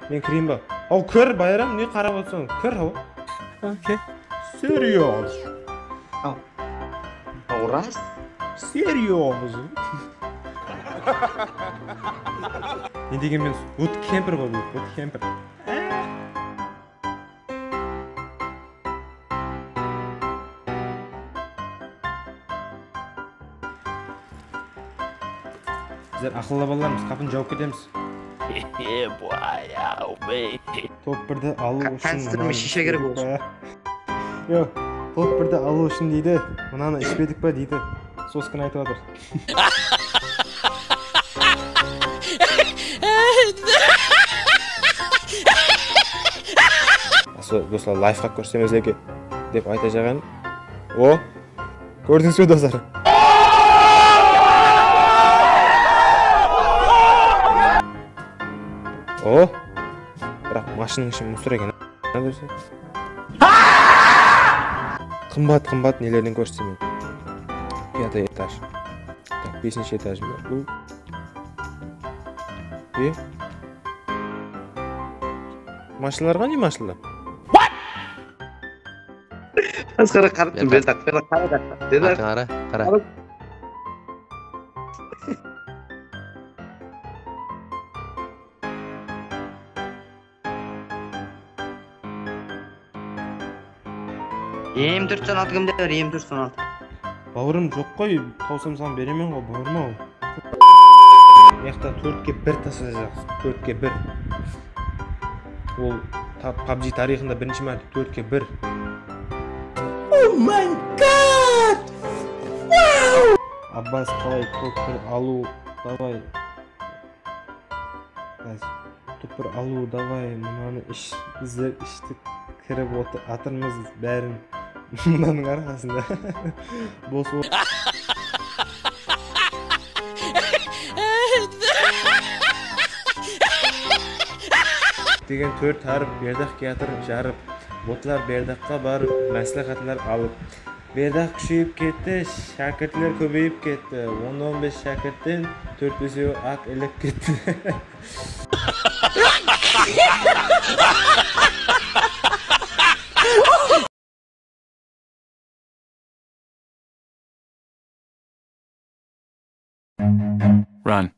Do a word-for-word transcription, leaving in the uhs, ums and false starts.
Men kireyin ba? Aw, kir, Bayram, ne qarap otırsań? Kir, aw. Okey. Seryoz. Aw. Aw, ras? Seryoz. Ne degen men, вот kempir ǵoy bul, вот kempir. Bizler aqıllı balalarmız, qapını jawıp ketemiz. Yeah, boy, oh, baby. Top birdi alıw ushın kánistr menen shishe kerek boldı. Yoq, top birdi alıw ushın deydi, mınanı ishpedik pa deydi. Soskini aytıp atır. Aslı, doslar, layfxak kórsetem sizlerge dep aytajaq edim. O, kórdińiz be, doslar? O, biraq mashinanıń ishi musor eken. Qımbat, qımbat nelerden kórsetemen. Пятый этаж. Так, besinshi etaj. Bul. E? Mashinalarǵa ne mashinalar? Asqar, qarap tur, Bertaq, Bertaq, qara, qara. Bertaq. Qara, qara. M tórt júz on altı kimde bar? M tórt júz on altı. Bawırım, joq ǵoy, tawsam saǵan beremen ǵoy, bawırım-aw. Mıyaqta tórtke bir taslayjaqsız, tórtke bir. Ol ta-, PUBG tariyxında birinshi márte tórtke bir. Oh my God! Wow! Abbas, qalay, top bir alıw, davay. Tupır alıw, davay, mınanı ish, bizler ishtik, kirip otı-, atırmız bárin mınanıń arqasında. Bos o-, degen tórt hárip Berdaq kiyatır jarıp. Botlar Berdaqqa barıp másláhátler alıp. Berdaq kúsheyip ketti, shákirtler kóbeyip ketti. On, on bes shákirtten tórt-besewi-aq ilip ketti. Run.